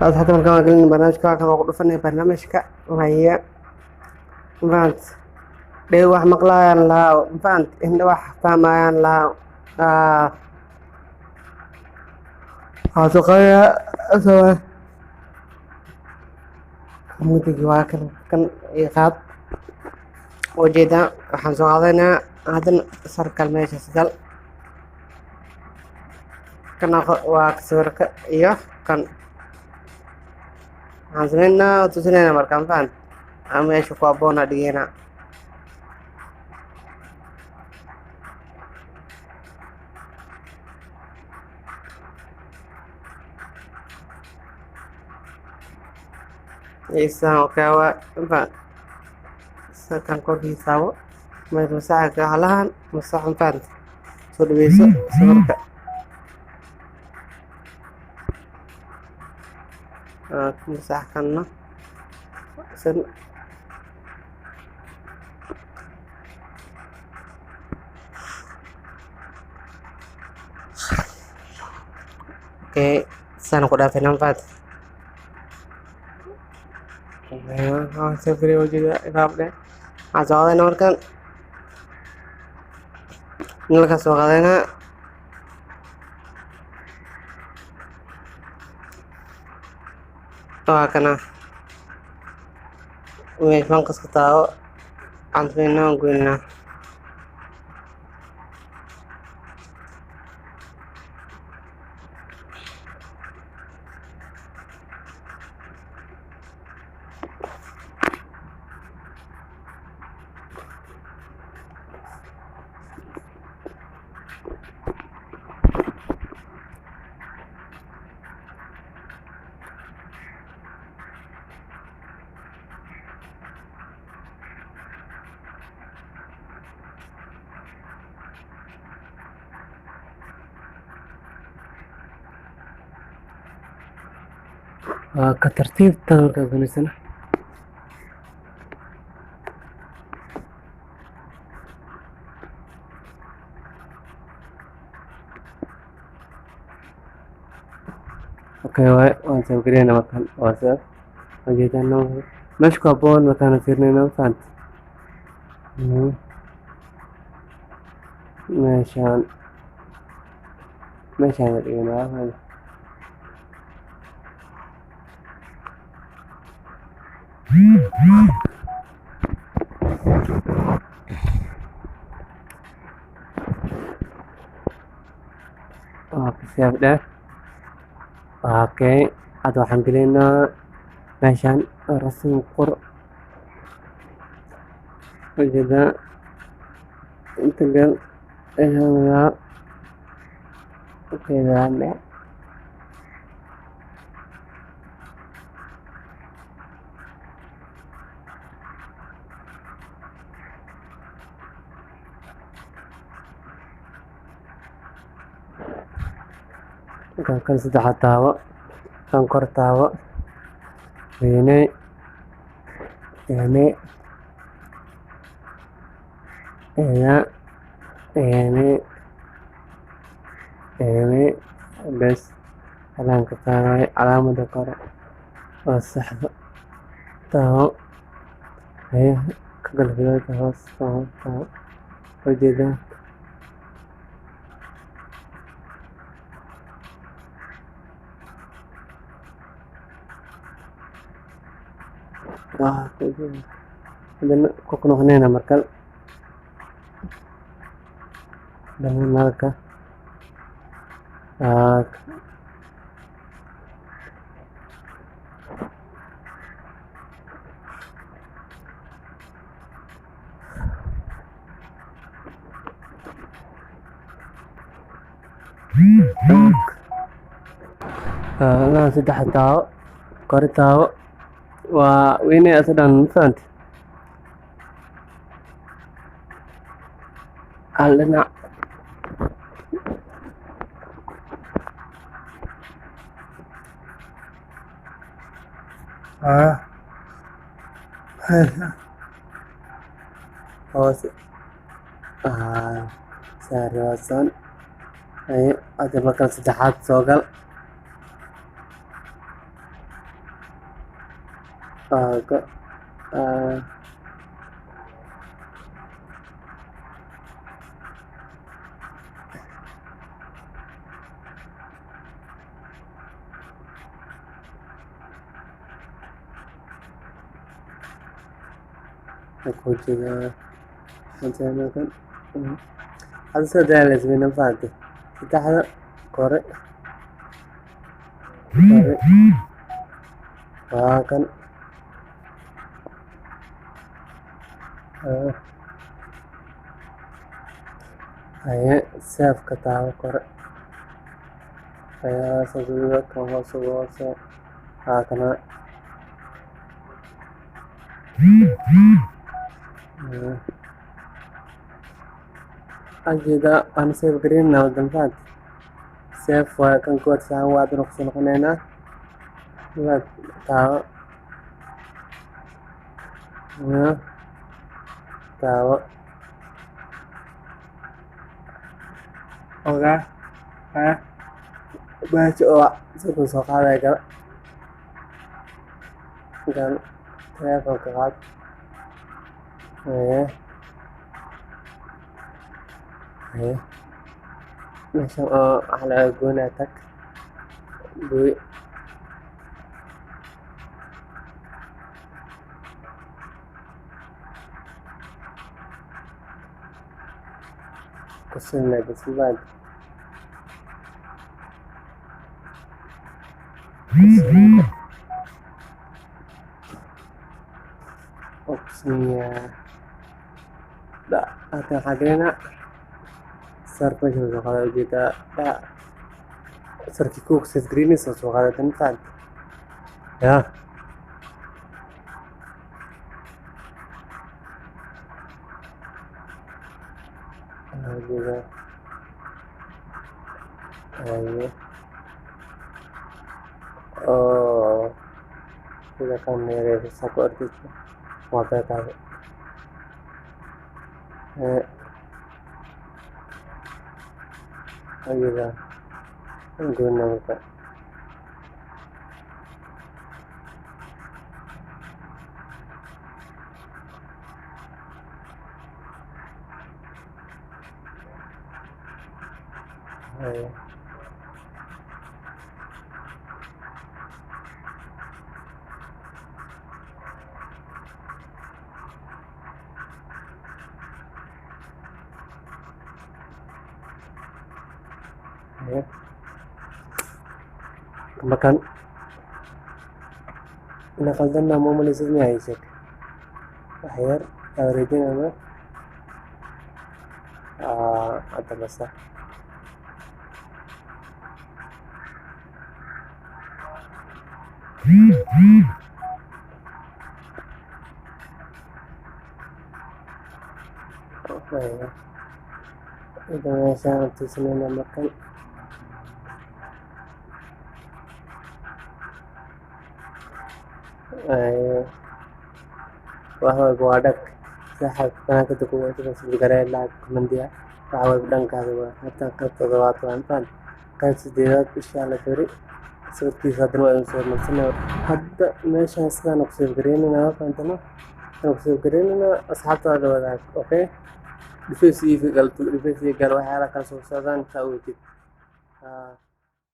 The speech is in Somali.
Asxaabta, markaan waan gelin barnaamijka, waa kan, waa ku dhufanay barnaamijka haya. Mafahant? Dhego wax maqlaayaan lahaa, mafahant? Indho wax fahmayaan lahaa. Waxaa soo qaadaya mudigi, waa kan, kan ii qaad, ujeedaa. Waxaan soo qaadanayaa haddana sarkal, meeshaas gal. Kan waa sawirka iyo kan waxaan sameynaa tusinayna marka, mafahant? Ama meesha ku habboona dhigeyna. Isaan okay waa, mafahant? Kan korkiisaabo masaxa halahan masax, mafahant? Soo dhaweyso sawirka, masax kanna san. Okay, saan ku dhaafayna, mafahant? Waxaan soo qaadayna markan nalka soo qaadaynaa. Waa kana, meesha manqaska taabo, waxaan sameynaa waan goynaynaa. Waa ka tartiibta markaa goynaysana. Okay waay, waan soo gelinayna markaan, waa sidaas ujeedaan. Meesha ku habboon markaan fiirinayna, mafahant? Meeshaan, meeshaan la dhiganaa. Waa save dheh. Okay, hadda waxaan gelaynaa meeshaan rasmi qor, ujeedaa. Inta gal, meeshaan okay dheh. Kan kan saddexaad taabo, kan kor taabo, weyney ene ena ene ene bes. Calaamka taabay, calaamada kore oo saxda taabo, haye, ka gal hoos taabo, taabo, ujeedaa. Hadana ku noqonayna markale, hadana nalka. Saddex taabo, kore taabo, waa weynay asadan, mafahante? Hal dhinac. Hoose saari, hada markan saddexaad soo gal. Aaga ku jeedaa halkan. Hadda sida la sameeyay, ma fahamtay? Saddexda kore kore waa kan. Haye, save-ka taabo kore ayaa saasuga kan hoose hoose waa kana. Ajeeda aan save gareynaa wadan, fahamtay? Save waa kan kood saxan, waa hadana kusoo noqoneynaa. Waad taabo, taabo ogaa baashi oo sawirka soo qaadaya. Gal gal, telefonka qaad. Haye haye, meeshan oo waxa laga goynaya, tag, gooy. Kusinay bas, ma fahamtay? Hadda waxaa gelinaa sarka meesha soo qaada, ujeedaa sarkii kuwa save gareynaysa soo qaadata, ma fahamtay? Ya ujeedaa. Haye, oo sida kan yareyso, saa ku arkeysa mobilkaaga. Ujeedaa, goyna marka. Haye haye, markaan ina qaldana ma umaleysid miyaa? Ii sheeg, wax yar aa wareejinayna. Hadda basa. Haye, ida meeshaan tusinayna markan. Haye, wax walba waa dhag saaxiib. Kanaalka subscribe, like, comment-iya, wax walba dhankaada waa. Haatan qayb toddobaad waa intaan, qayb sideedaad insha Allah beri sawirkiisa haddana waa idin soo marsanaya. Hadda meeshaan sidaan ku save gareynayna, fahamtana sidaan ku save gareynayna. Asxaabtaada wadaag. Okay, dhufays ii gal, dhufays ii gal, waxyaala kala soo socdaan saa ujeed.